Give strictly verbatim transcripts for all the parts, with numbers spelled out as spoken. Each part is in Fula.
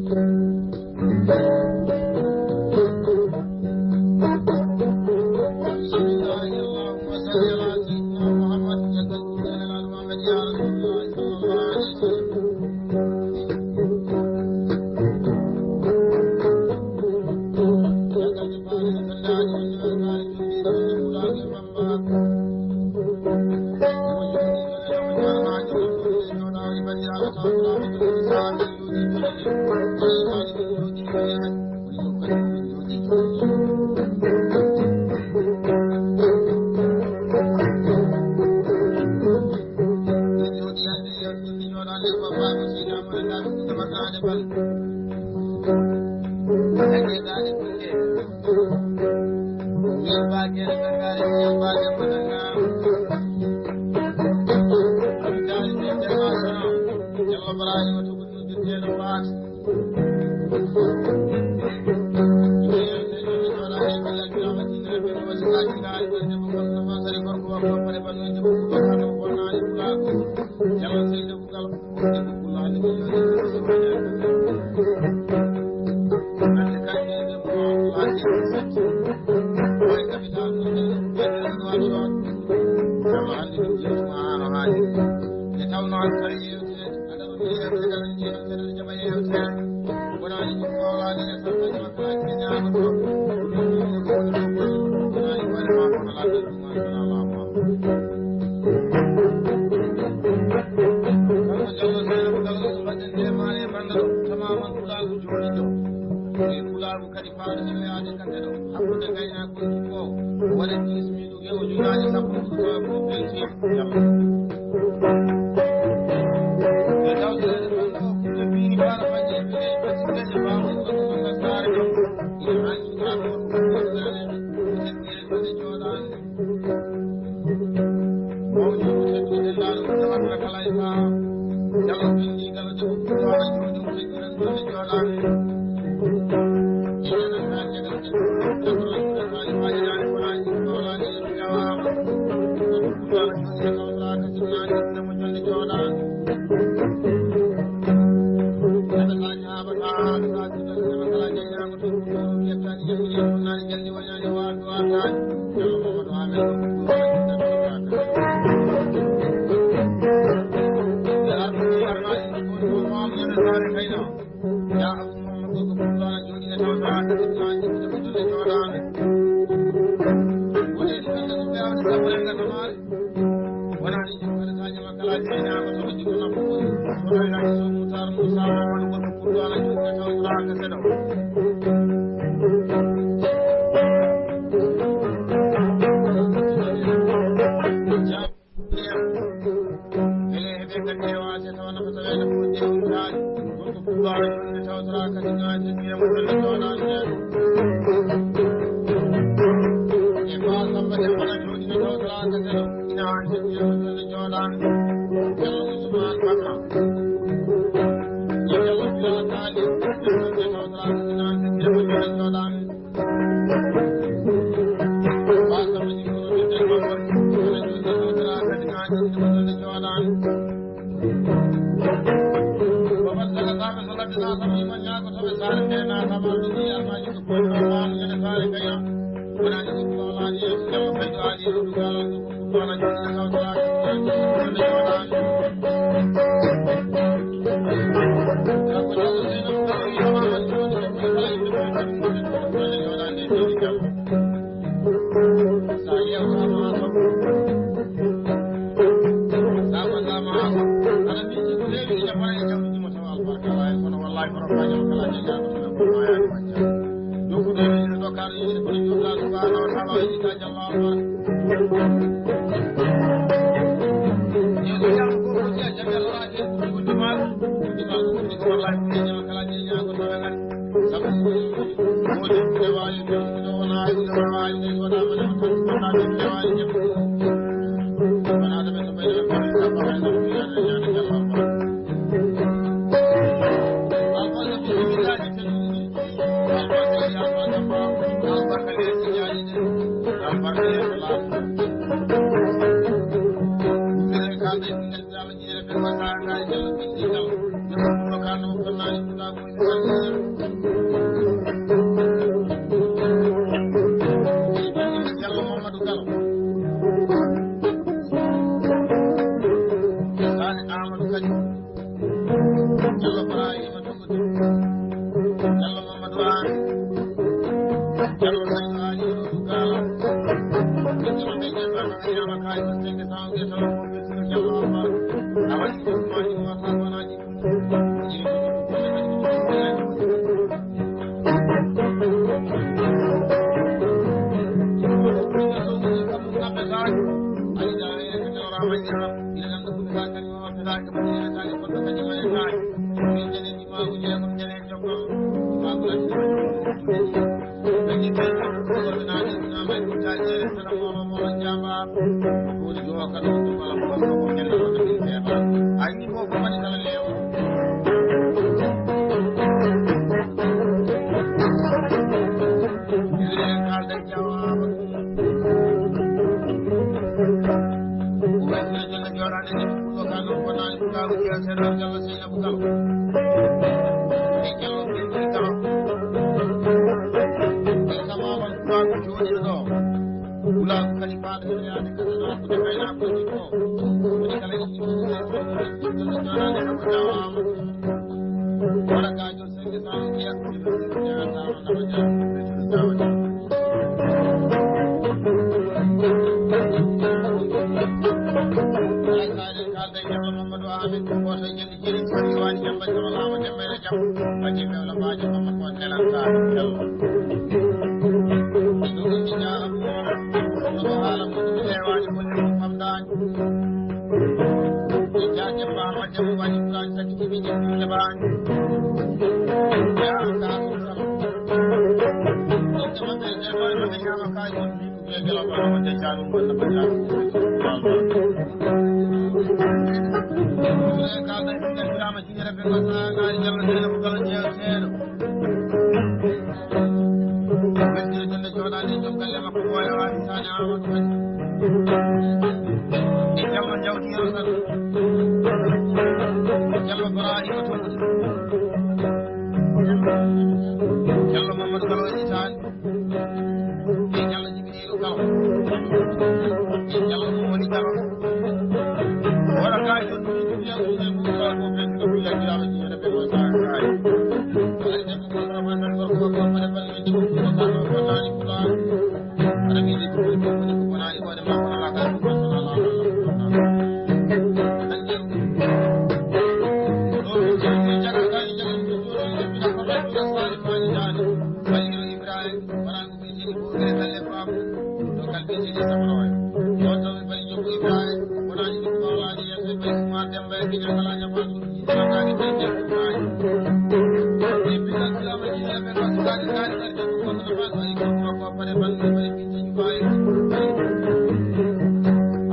بسم الله، اللهم صل على سيدنا محمد. Kadi faalde yoyaade ka keɗo hakkunde gaynaaku e sukoowo, o waɗa dix mille uge o julaani sappo uge ko belti yalla. E tawde ɗon ɗo kuɗe piiri baara majje bile ɓe sikkaje baawo ko ɗum ɗon saare ɗon. Ina haali sukaa ko ɗum ɗon saare ɗon. Ina jooɗaani. Mawɗo teddude denndaangal ɗum ɗo Allah kala e faa. Yalla bindi kala ɗum ɗo Allah jooɗi ɗum teddude ɗum ɗo jooɗaani. Ina nan haa jagal ɗum ɗo Allah kala e faa. Ina nan ko laaji ko laaji e jawaama. Ɗum ɗo Allah jooɗi e kawtara ka sinnaani ɗum mo jonde jooɗaani. Ina nan haa ba haa haa ɗum ɗo Allah kala e jawaama. Jallo Mamadou Gallo. Sani Amadou Kadi. Jallo Ibrahima Tumbutu. Jallo Mamadou An. Jallo Saydu Ali Mamadou Gallo. Jallo Mayde Baba Ayama Kaji Senge Sange Solo. Jallo Amar. Awadi Usmani Masa Fanaji. Wulaagu kadi faaɗa e yaade kadi ɗo ko kaynaako woni ko. Woni kala e ɗum ɗo jooɗaade kam tawaama. Wara gaajo sende tawa jeeya, jeeya tawa nama jeeya, tawa jeeya. Ay, kaalden, kaalden, Yero Mamadou Amin, ko gooto e jeli jeli, so riiwaani jam, bacci wala mo jam, ɓeyde jam. Bacci fewla baajo, Mamadou Wan Nelan Saare, Yero. Ɗum ko jam, ɗum ko haala, ɗum ko heewaani, ko ɗum famɗaani. Jaaje Baba Jaw waɗi Ibrahima Saki Jibi Jibi Jabaani. Yaa Kaasum Saba. Ɗum ko maɓɓe, ɗe ɗo e maɓɓe ñaama kaay won. Ɓe gila Baba Jaw Jaanu walla Baba Jaw. Ɓe kaalda e ɓingal Ibrahima Jibi Rabe Masa, ngaari Jallo Seeɗa ko Galo Jeew Seeɗa. Wesde jonde jooɗaade e joom galle makko Boole Waali Saane Amadou Kadi. E Jallo Jawdi Yero Sall. Jallo Ibrahima Tumbude. Jallo Mamadou Galo Waɗi Saane. E Jallo Jibriilu Galo. E Jallo Mumoni Galo. Wala ka jottu jottu ya ko ɓe ko ɓe ko ya ya ya ɓe ko sa ka. Wala de ko ko ma na ko ko ko ma na ko ko ko ko ko ko ko. Ara mi de ko ko ko ko na ko de ma ko la ka ko ko la la. Ibrahim. Wonaa ko ɓe jeli fof, ɓe galle faamu, to kalbe jeli samroore. Ɗon tawi bari jokku Ibrahim, wonaa jokku mawlaaji yeeso e bari Umar Demba e Kiña kala ñamaa ɗum, jiɗi mataani ɓe jeli Ibrahim. E bina kilama jiɗi e ɓe ko sukaade kaari ɓe jokku ko no faa ko e jokku makko o pare bangi bari ɓe jeli Ibrahim.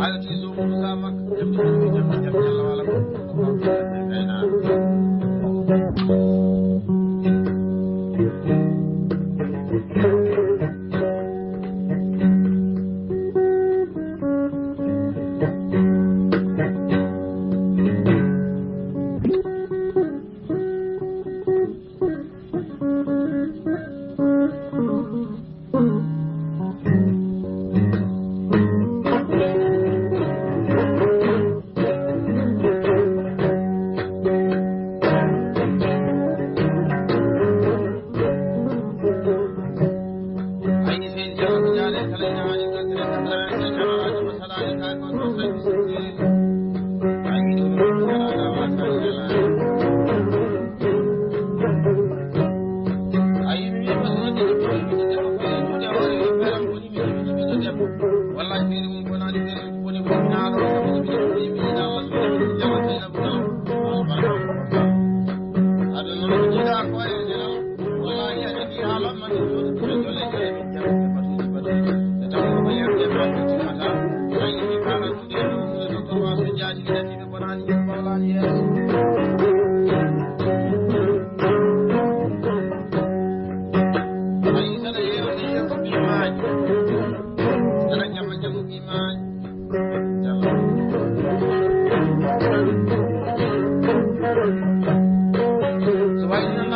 Ayo ti zo Musa Makka, jamdi jamdi jamdi jamdi Allah wala ko.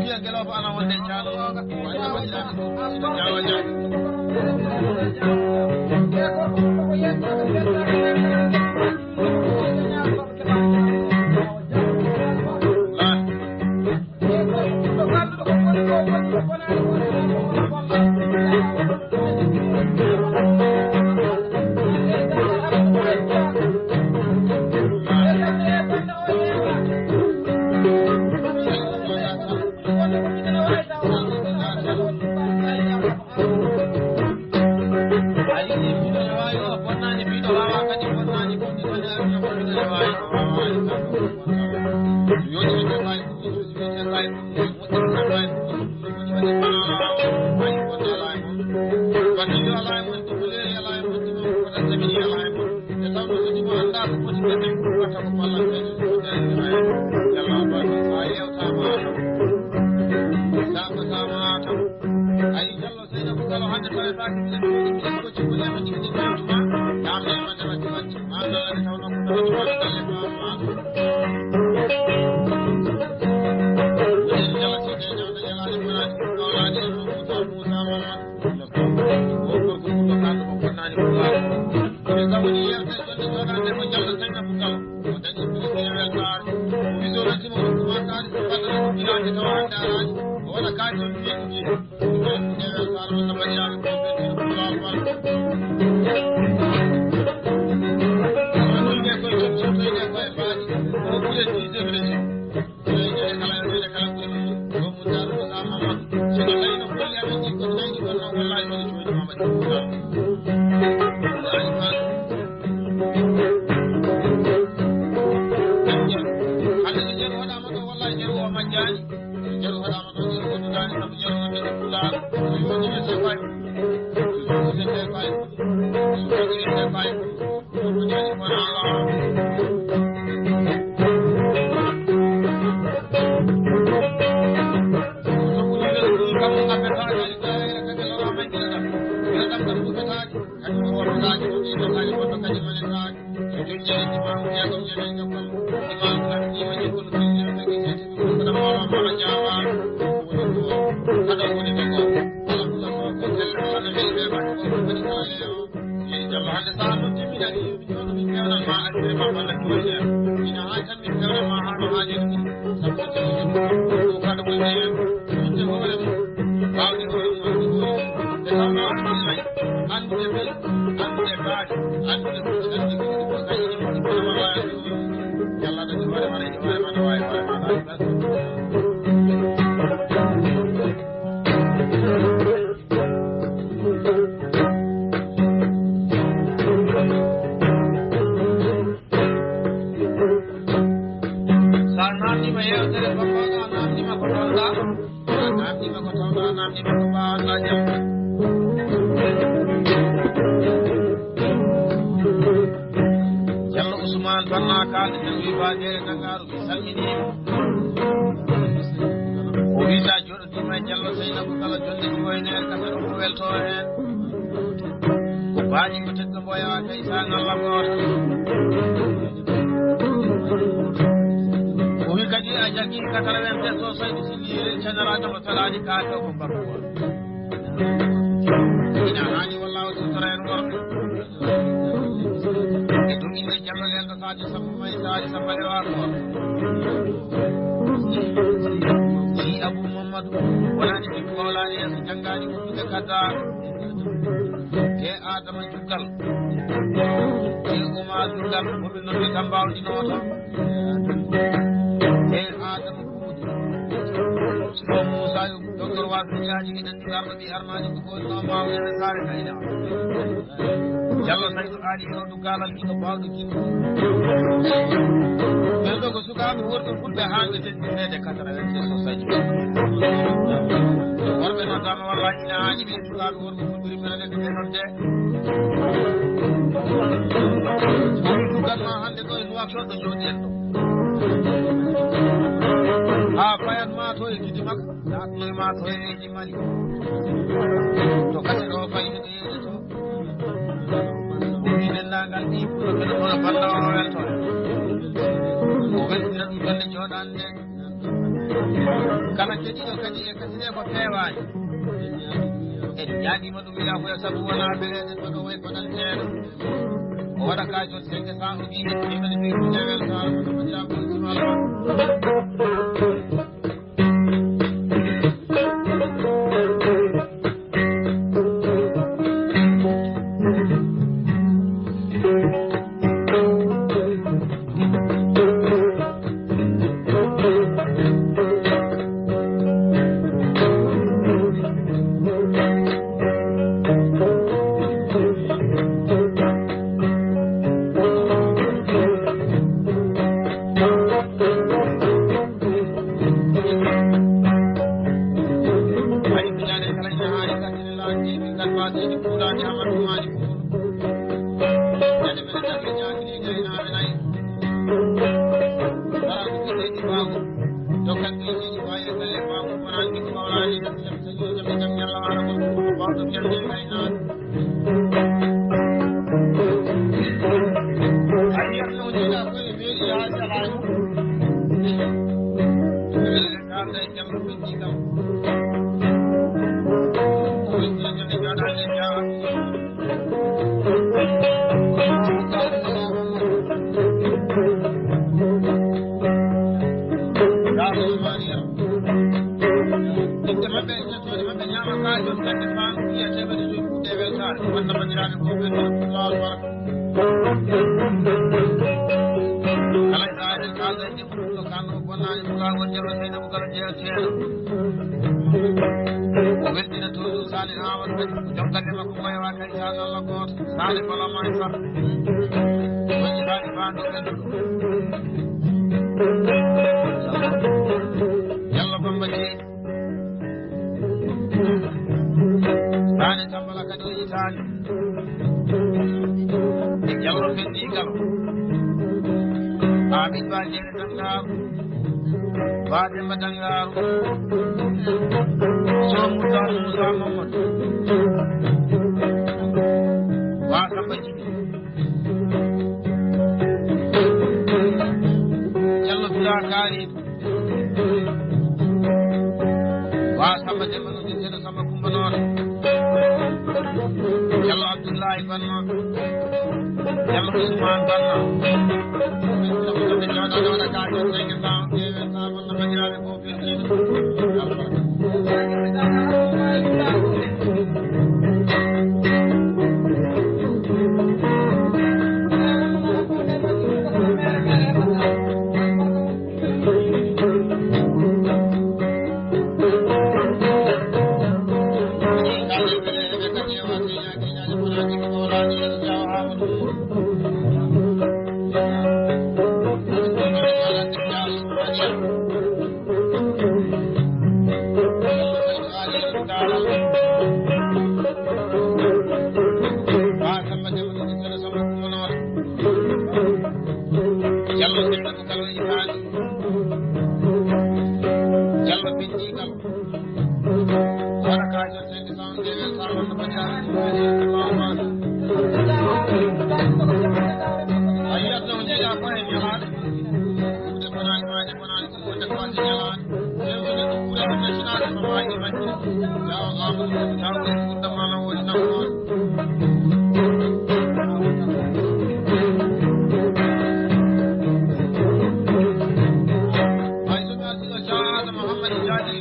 Piya ngelooba ana wonde e caalo. Walla waɗiraɓe ɗum, ina ñaawa ñaawa. Sa namdima yewtere Bambaɗo, a namdima ko tonɗa. A namdima ko tonɗa, a namdima ko mbaɗa jam. Jallo Ousmane Banna, kalɗe tan wi baɗere Nangaro, mi salminima. O wi sa joɗodima e Jallo Seynabou kala jonde ɗiwoynere kasa ɗum ko welto hen. Ko baaji ko teddo mboya kay sa ngalla goto. O wi kadi a jaggi quatre-vingt-sept o Saydu Sili cenerajo mo salani ka ɗo ko mbabba. Ina hani walla o sutara en worɓe. E ɗum inde Jallo lelɗo Sadio Samba May Sadio Samba Lewa ko. Si Abou Mamadou wonani ɗi kowlani en so jangani ko ɗuɗe kadda. Te Adama Juggal. Te Oumar Juggal, ko ɓe noddi kam mbawdinoto. Te Adama Kuuɗi. Ko Moussa yo docteur Wasa Diagne, mi nandi garɗo ɓi armaji ko gonno mawɓe e saare kayda. Jallo Saydu Ali, o ɗum galal ɗiɗo bawɗo gimmi. Ɓen ɗo ko sukaaɓe worɓe fulɓe haalɓe teddinede quatre-vingt-six o Sadio. Worɓe noddama walla ina haani ɓe sukaaɓe worɓe fulɓe rimɓe nodde ɓe nodde. Woni dugal ma hannde ɗo e Nouakchott ɗo jooɗi en ɗo. Haa fayat ma to e gidi makko, naatnoy ma to e eji Mali. To kadi ɗo fayde ɗeɗe to. O wi denndaangal ɓii fulɓe ɓe ɗo hono balla o welto. O weltira ɗum golle jooɗande. Kala keɗiiɗo kadi e kasine ko feewaani. En ñaagiima ɗum ila koye sabu wonaa beleeɗe ɗo ɗo way ko ɗan teeɗo. O waɗa ka jot cinq cent o ɓii hettiima ne ɓii ɗum e weltaare ko ɗum waɗiraa ko ɗum alaa. Ay, bilaade kala ina haali ka ina laaji, min kan faasiiji kuulaaji, Amadou Mali Kuul. Ñande men tan ɓe jaagiri gaynaaɓe nayi. Kala ko ɓe leydi Baago. Dokkal ɓe leydi Baago, galle Baago, wonaa ɓe ko wawlaade, jam, jam, jam, jam, Ñalla Waalo ko, ko Baago, jam, jam, gaynaaɓe. Ay, yiyat no jiiɗa ko e meeri haa jalaaji. Welle kaalda e Jallo Ɓenndi kam. Welle ñande jooɗaade e jaaha. Inde maɓɓe e ƴettoode maɓɓe ñaama kaajo, dañde faamu, wiya teemedde joyi kuuɗe e weltaare. Wonno banndiraaɓe fof, ɓe ɗon Allahu akbar. Kala e ɗaanel kaalda e ɗemɗum ɗo kanno o bonnaani ko laawol Jallo Seynabu Galo jeeya seeɗa. O welɗina toujours Sani Amadou kadi ko joom galle makko Boyawa kadi Sani Allah gooto. Saare Bala Maay Sar. Woni Saare Faandu Ganduɗo. Jallo Bamba Jeey. Saare Tambala kadi o yitaani. E Jallo Fenni Galo. Amin Ba Jeey Dangaaru. Ba Demba Dangaaru. Sow Moussa Moussa Mamadou. Ba Samba Jibi. Jallo Bira Kaari. Wa Samba Demba no Seeɗa Samba Kumba Noor. Jallo Abdullahi Banno. Jallo Usman Banno. Ɓe jooɗo ɗo, ɗo, ɗo, ɗo, ɗo, ɗo, ɗo, ɗo, ɗo, ɗo, ɗo, ɗo, ɗo, ɗo, Jallo Seeɗa ko kala itaani. Jallo Binndi Galo. Wara ka jot seydi Samba Dewe Samba no bani Amin Mali Mama. Ayyat no jiya ko en yahaade. Ɗe bonaani maaje bonaani ko wonde ko wasi yahaade. Ɗe woni ko ɓurani national ko waawi majje. Yaw Amadou Taw ko ɓurda mala woni nafoore. Muhammad Jadi,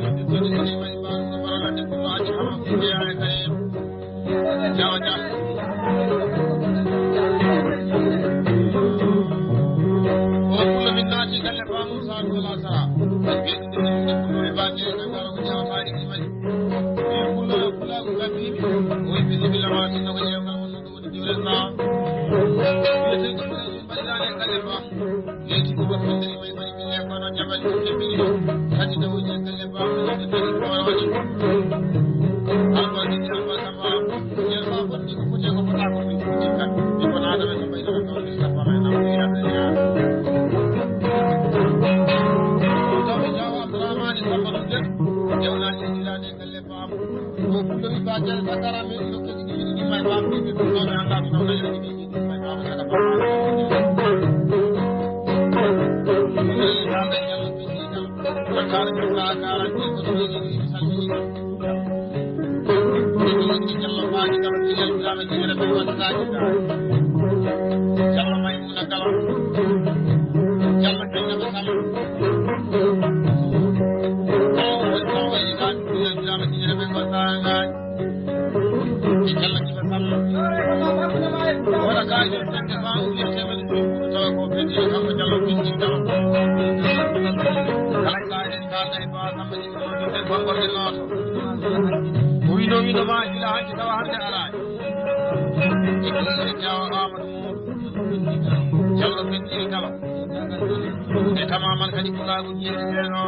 Ko pullo wi ba jere sakara mi no ke ni ni mai ba mi ni ko na na na na ni ni ni mai ba sa ka ba. Jallo Faati Kala, Jallo Maymuna Kala, Jallo Kaynaba Samba. Jallo Jiba Samba. Wala ka yo tande fa o wiye temedde ɗo, tawa ko ɓe ɗiɗo kanko Jallo Binti Kala. Kala ka en kalda e Ba Samba Jiba Samba, nder bangorde nooto. O wino, wino ma gila hanki tawa hande araani. E kala e Jawa Amadou Mum. Jallo Binti Kala. E tamaman kadi pulaagu jeeɗi ɓeɗo.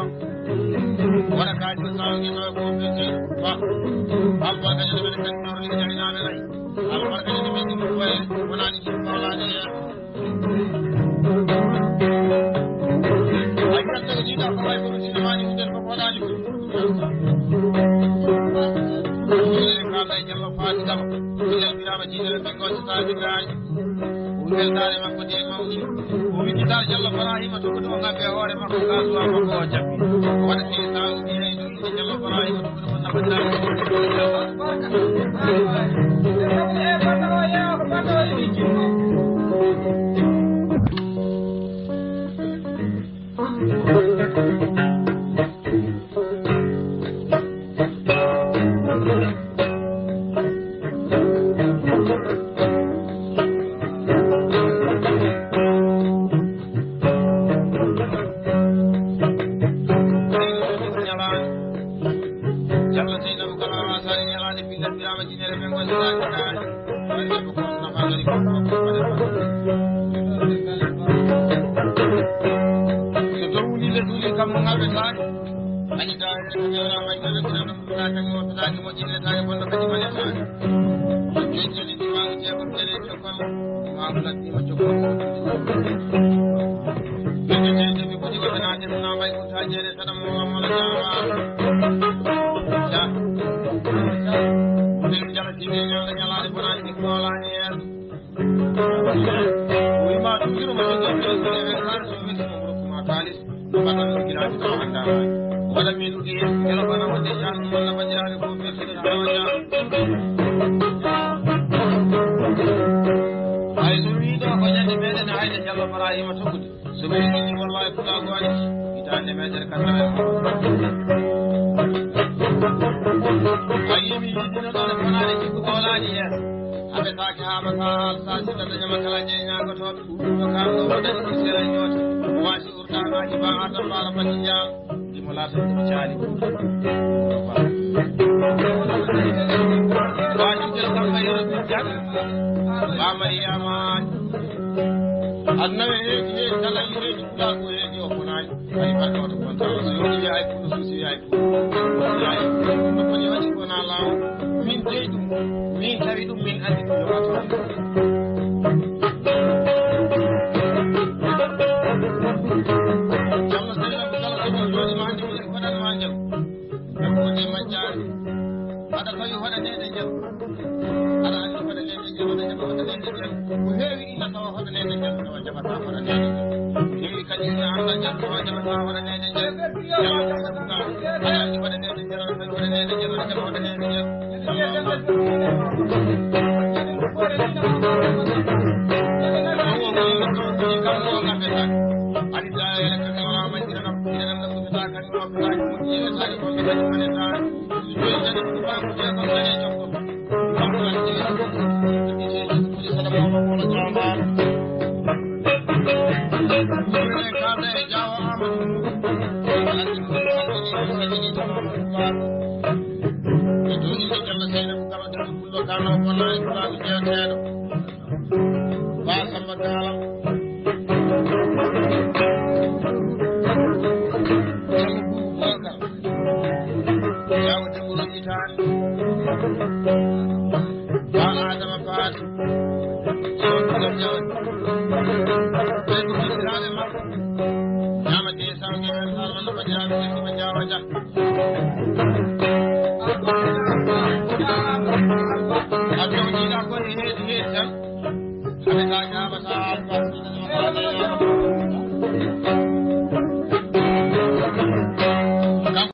Wona ka ɗum sawo ngi ɗo ko ɓe jeeɗi. Ba. Albarka ɗum ɓe kadi ɗo ri jaynaɓe nayi. Albarka ɗum ɓe ɗum ko e wonani ɗum ko wonani e. Ay kat ko jiɗa ko ay ko ɗum sino mani ɗum ko wonani ɗum. Ɗum ka ɗay Jallo Faati Kala. Ɗum ɓe mbiyama jiɗere ɓe ko taji gaji. Weltaare makko de mawni. O winndita Jallo Ibrahima to ko ɗum ngam e hoore makko ka suwa makko o jabbi. Waɗa fi sa o wi'ay ɗum inde Jallo Ibrahima to ko ɗum nafa dal. Jallo Seynabou Kala Masari ñalaande billal biraama jinere ɓe ngonde laakiraani. So taw wuli le duuli kam mo ngal ɓe saaki. Ani daawde ko ɓe wala may ko ɓe wala mo jinne taare bonɗo kadi mane taare. Jejjeli ɗi maamu jeego ɓe le jokkol. Maamu laddi mo jokkol. Ɓe jejjeli ɓe kudi wala na de na may ko taajere. Saɗa mo wamma no jaama. Ja. Min jala tigi ñaala ñalaade bonaani ɗi koolaani en. Wima ɗum jiro mo jogii ɗum ɗum ɗum ɗum ɗum ɗum ɗum ɗum ɗum ɗum ɗum. Mbaɗa ɗum gila ɗum ɗum hannda. Waɗa min ɗum ɗum gila bana wonde jam walla banndiraaɓe ko ɓe ɗum ɗum ɗum. Hay so wii ɗo ko ñande meɗen hayde Jallo Ibrahima Togude. So mi yiɗi wallahi pulaagu waɗi hitaande meeɗen kala. A yii mi yiɗino ɗon e fonaade jikku ko walaani heen. Aɓe saaki haa bata hal sa sita dañama kala jeynaago toon. Ko kam ɗo waɗani ko sera ñoota. Waasi urdaanaaji ba Adam Bara Bati Jaam. Ndimo laata ko caali. Waasi jel kam ma yoro jam. Ba Mariama. Annabi heedi heedi kala yi heedi kula ko heedi o konaani. Ay barka wata konta so yoni ya ay kunu susi ya ay kunu ya ay kunu koni wati kona lawo. Min dey ɗum min tawi ɗum min andi ɗum yo wata. Jamma sella ko kala ko joni ma andi ko waɗan ma jam. Ɗum ko de majjaani. Aɗa fawi hoɗa nene jam. Aɗa anndi hoɗa nene jam, aɗa jaɓa hoɗa nene jam. Ko heewi ina tawa hoɗa nene jam, tawa jaɓata hoɗa nene jam. Ko heewi kadi ina annda jam, tawa jaɓata hoɗa nene jam. Jaɓa jam, jaɓa jam. Aɗa anndi hoɗa nene jam, aɗa fawi hoɗa nene jam, aɗa jaɓa hoɗa nene jam. Aɗa anndi daayere kam, wama jira kam, jira kam, ko fita kam, ko fita kam, jira kam, ko fita kam, ko fita kam. Ba Samba Gala. Jamu Boubacar. Jamu Demba Roƴitaani. Ba Adama Faati. Soon Boubacar Jaw. Ɓe ko banndiraaɓe makko. Ñaama de sawde heen, Saalum no banndiraaɓe ɓe, ko Jaawa Jah.